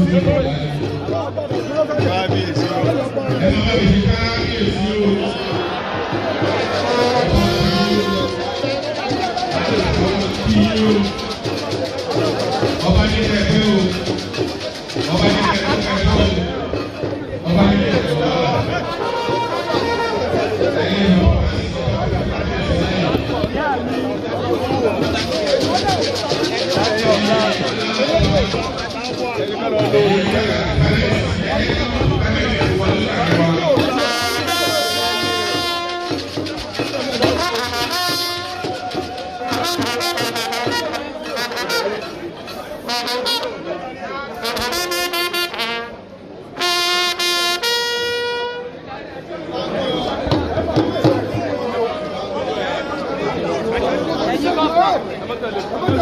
Sí ọ̀la ni. Kábíyèsí o. Ẹ máa bá mi ṣe kábíyèsí o. Ọba ní kẹ̀kẹ́ o. Ọba ní kẹ̀kẹ́ o. Ọba ní kẹ̀kẹ́ o. Ẹ̀yin ọba ní